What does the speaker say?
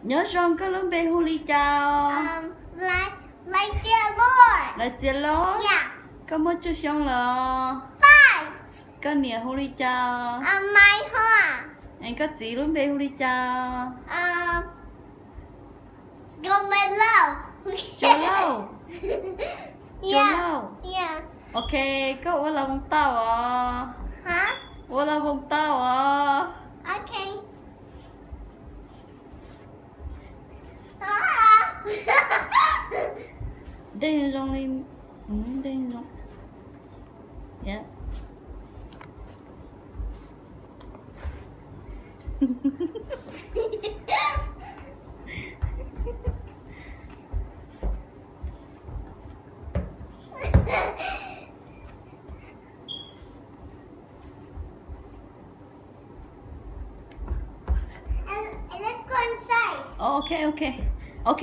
Nyob zoo, koj lub npe hu li cas? Laiv Txias Loj. Koj muaj tsawg xyoo lawm? Koj niam hu li cas? Koj txiv lub npe hu li cas? Tsuas Lauj. Tsuas Lauj. Ok, koj ua las voos tau os. Ua las voos tau os. Deeg zoo li, deeg zoo. Ok, ok, ok.